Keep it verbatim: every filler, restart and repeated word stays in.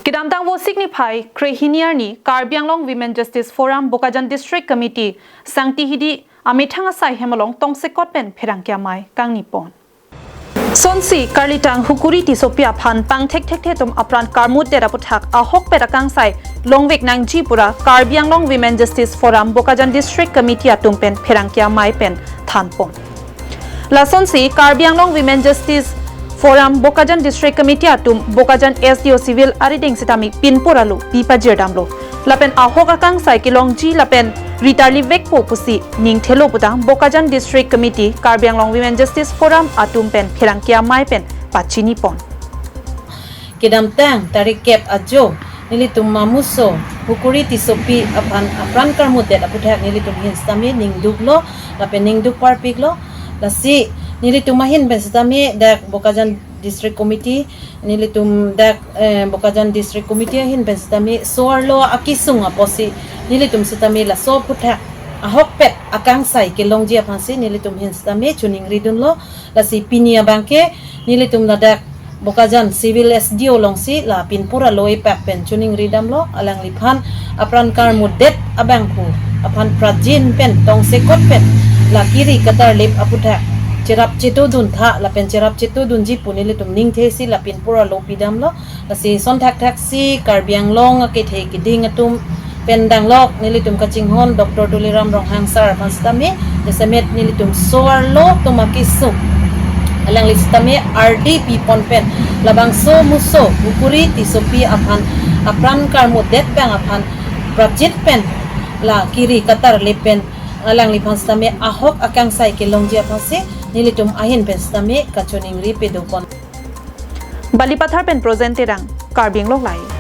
Kedamtang Vosik niphai krehini arni Karbi Anglong Women Justice Forum Bokajan District Committee Sangti Hidi amethang asai hem along tongsekot pen pherangke amei kangnipon. Sonsi karlitang Hukuri Tissopi aphan pangthekthekthe atum apran karmutdet aputhak ahokpet akangsai longvek nangji pura Karbi Anglong Women Justice Forum Bokajan District Committee atum pen pherangke amei pen thanpon. Lasonsi Karbi Anglong Women Justice Forum Bokajan District Committee atum Bokajan S D O Civil arideng sitame pinpur alo pi pajirdamlo. Lapen ahok akangsai kelongji lapen ritarlivekpo pusi ningthelo putang Bokajan District Committee Karbi Anglong Women Justice Forum atum pen pherangke amei pen pachinipon. Kedamtang tarik kep ajo nelitum amuso Hukuri Tissopi aphan apran karmutdet aputhak nelitum ahin sitame ningduklo lapen ningduk parpiklo. Lasi nelitum ahin pen sitame dak Bokajan District Committee, nelitum dak, eh, Bokajan District Committee ahin pen sitame so-arlo akesung apotsi nelitum sitame laso aputhak ahokpet akangsai kelongji aphansi nelitum ahin sitame choningridunlo. Lasi pini abangke nelitum ladak Bokajan Civil S D O alongsi la pinpur alo epak pen choningridamlo, alangliphan apran karmutdet abangphu aphan prajin pen tongsekot pen la kiri katarlip aputhak cherap chetudun tha lapen cherap chetudunji pu nelitum ningthesi la pinpur alo pidamlo. Lasi son thakthaksi Karbi Anglong akethe keding atum pen danglok nelitum kachinghon Doctor Tuliram Ronghang sir aphan sitame, jasemet nelitum so-arlo atum akesung alangli sitame ardi pipon pen labangso amuso Hukuri Tissopi aphan apran karmutdet abang aphan prajin pen la kiri katarlip pen alangliphan sitame ahok akangsai kelongji aphansi nelitum ahin pen sitame kachoningri pedopon. Balipathar pen Projen Terang, Karbi Anglong Live.